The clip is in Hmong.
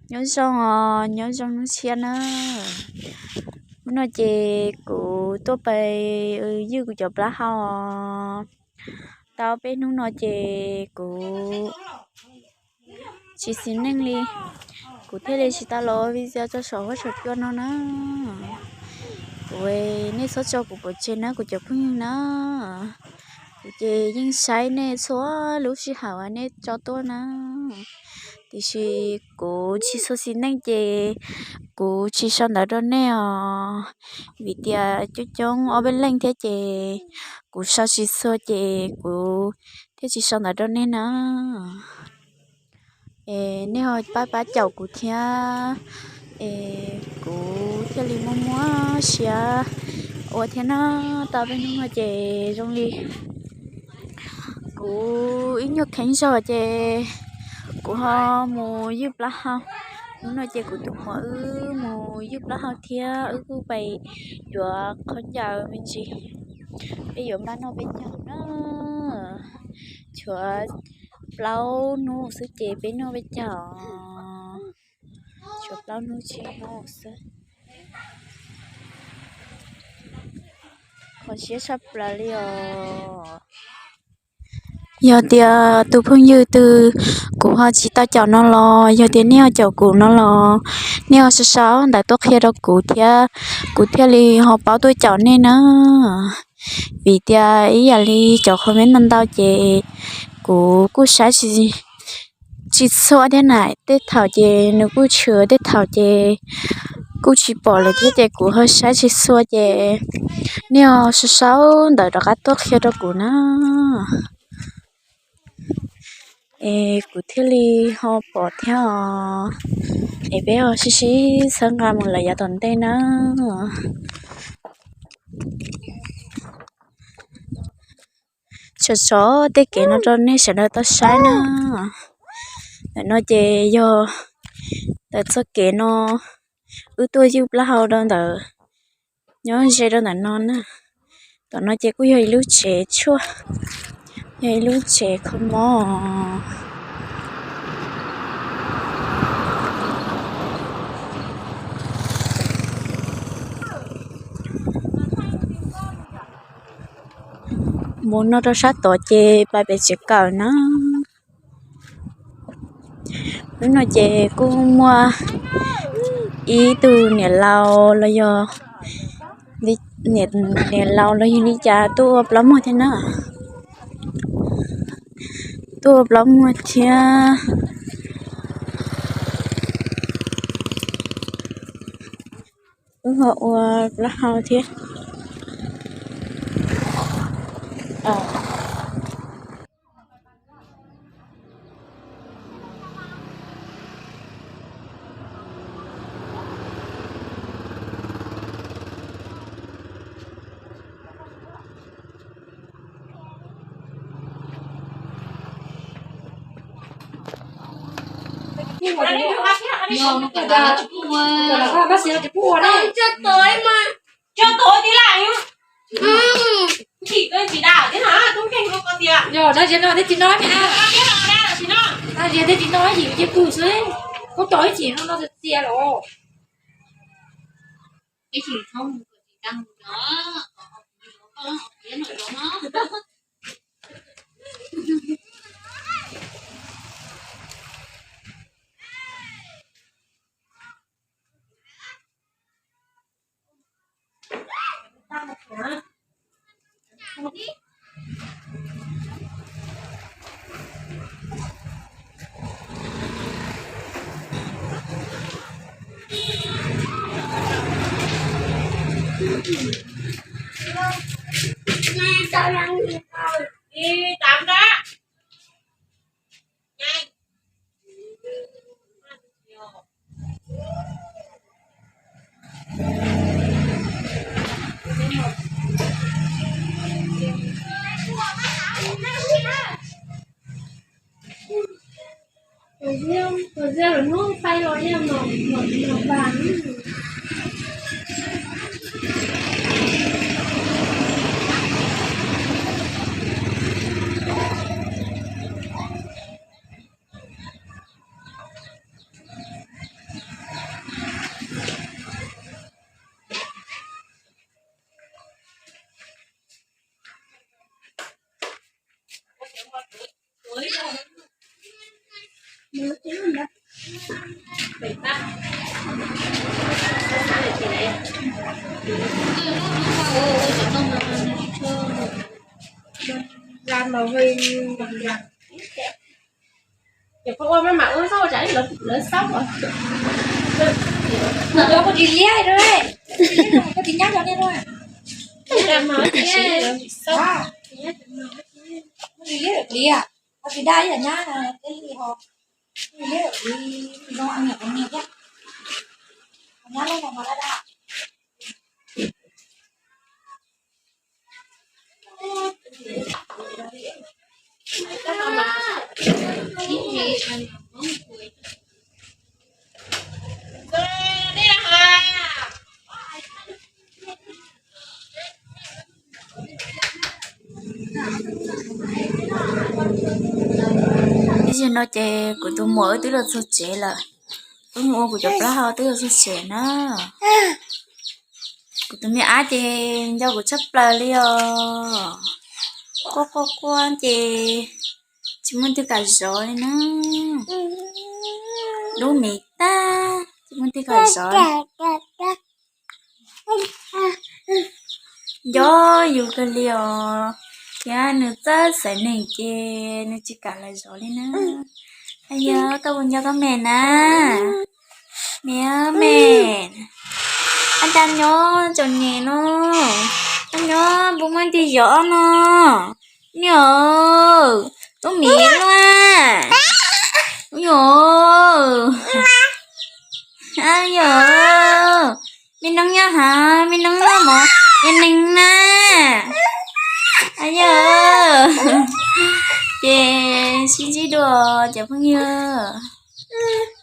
Nyob zoo os, nyob zoo hnub tshiab na. Hnub no ces kuv tuaj pais ywj kuv cov plaub hau. Tau peb hnub no ces kuv tsis xis neej li, kuv thiaj li tsis tau los ua video tso saum huab saum cua no na. Kuv, nej txhob tso kuv pov tseg na kuv cov phooj ywg na. Kuv ces yeej saib nej txhua lub sij hawm uas nej tso tuaj na. Tiam sis kuv tsis txhua xis neej ces kuv tsis sau ntawv rau nej os. Vim tias coob coob ob peb leej thiab ces kuv sau tsis txhua ces kuv thiaj tsis sau ntawv rau nej na. Es nej ho pab pab caum kuv thiab, es kuv thiaj li muaj muaj siab ua thiab na. Tau peb hnub no ces zoo li kuv ib nyuag kheev zog ces kuv ho mus ywj plaub hau. Hnub no ces kuv tus muam wb mus ywj plaub hau thiab wb kuj pais yuav khaub ncaws me ntsis, peb yuav npaj noj peb caug na. Tshuav plaub hnub xwb ces peb noj peb caug, tshuav plaub hnub tsib hnub xwb. Kho siab tshaj plaws li os. Yog tias tus phooj ywg twg kuv ho tsis tau caum no los yog tias nej ho caum kuv no los nej ho sau sau ntawv tuaj qhia rau kuv thiab, kuv thiaj li ho paub tuaj caum nej na. Vim tias ib yam li cov comment ntau ntau ces kuv kuj saib tsis txhua thiab na, tej thaum ces nws kuj tshwm, tej thaum ces kuj tsis pom lawm thiab ces kuv ho saib tsis txhua ces nej ho sau sau ntawv rov qab tuaj qhia rau kuv na. Es kuv thiaj li ho pom thiab os. Es peb ho sib sib txhawb nqa mus lawm yav tom ntej na. Tsov tsov tej kev no rau nej sawv daws tau saib na. Ntawm no ces yog ntawm txoj kev no wb tuaj ywj plaub hau rau ntawm, nyob ze rau ntawm no na. Tom no ces kuj yog ib lub tsev tshuaj, yog ib lub tsev kho mob. Mus no rau sab tod ces pais pem tsev kawm na. Hnub no ces kuj muaj ib tug niam laus los yog niam laus los yog li cas tuaj ua plaub muag thiab na. Tuaj ua plaub muag thiab. Wb ho ua plaub hau thiab. Ces koj ua maj mam ua xwb, ua tsam ib lawv xauj. Kuv tsis liab rau, koj tsis nyab cov niag no. Koj tsis liab, koj tsis daj ib yam nyab, liab li no, nyab los mas daj daj. Ib zaug no ces kuv tus muam wb twb los txog tsev lawm. Wb mus ua kuv cov plaub hau twb los txog tsev na. Kuv tus me ab ces nco kuv tshaj plaws li os. Quaj quaj quaj ces tsis muaj twg kam zov li na. Lub miv tag tsis muaj twg kam zov. Nco yus kawg li os, thiab nws txawj xaiv neeg ces nws tsis kam lawv zov li na. Yog koj puas nco koj me na? Me, me, ab, cas nyob txom nyem no, cas nyob puas muaj twg zov no? Niam, lub miv luaj. Yog, yog, me noob nyob hav, me noob noj mov, me neeg na. Yog, ces sib ntsib dua cov phooj ywg.